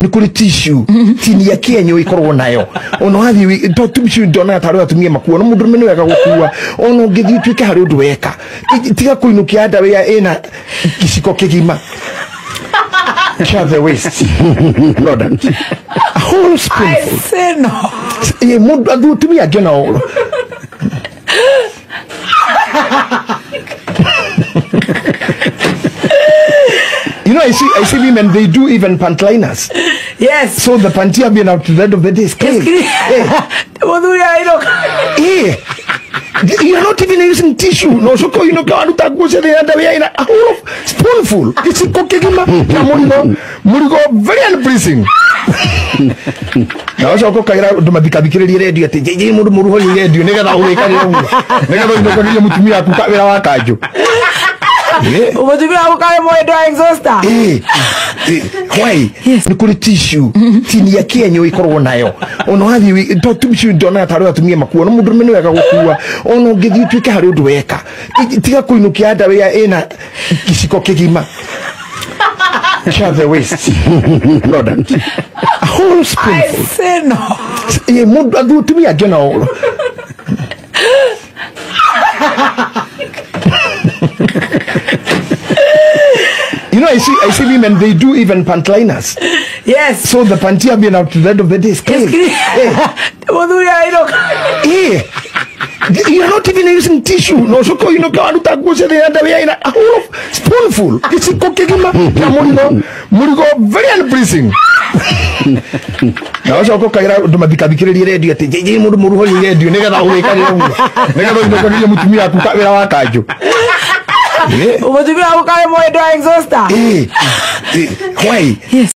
Nĩ kũrĩ tissue tinia kĩenyo ĩkorwo nayo ona wathiĩ to tissue ndonaga tarĩ atumia makua no mũndũrũme nĩ wega gũkua ona ũngĩthiĩ ũtuĩke harĩ ũndũ weka tiga kũinũkia ndawĩa ĩna gĩciko kĩgima kĩa the waste product, a whole spoonful. I say no. Mũndũ atumia angĩ onao. You know, I see women, they do even pantliners. Yes. So the panty have been out to the end of the day is clean. Mũthuri arainũka. Eh. You're not even using tissue. No, so you know, kawaruta nguo ciothe na ndawĩa ina a whole of spoonful. Gĩciko kĩgima kĩa mũrigo. Mũrigo very unpleasing. Na ũcoka ũkaĩra andũ mathikathikĩrĩrie redio atĩ njĩ mũndũ mũru horie redio nĩgetha ũgĩkage ũguo. Nĩgetha ũinũkagĩrie mũtumia waku wĩra wa kanjũ. Mũtumia waku karĩ mwendo wa exhauster. Why? Nĩ kũrĩ tissue tinia kĩenyo ĩkorwo nayo ona wathiĩ to tissue ndonaga tarĩ atumia makua no mũndũrũme nĩ wega gũkua ona ũngĩthiĩ ũtuĩke harĩ ũndũ weka tiga kũinũkia ndawĩa ĩna gĩciko kĩgima kĩa the waste product, a whole I spoonful. say no. Mũndũ atumia angĩ onao. You know, I see women, they do even pantliners. Yes. So the panty have been out to the end of the day is clean. Mũthuri arainũka. You're not even using tissue. No, so you know, kawaruta nguo ciothe na ndawĩa ina a whole of spoonful. Gĩciko kĩgima kĩa mũrigo. Mũrigo very unpleasing. Na ũcoka ũkaĩra andũ mathikathikĩrĩrie redio atĩ njĩ mũndũ mũru horie redio nĩgetha ũgĩkage ũguo. Nĩgetha ũinũkagĩrie mũtumia waku wĩra wa kanjũ. Mũtumia waku karĩ mwendo wa exhauster. Why? Yes.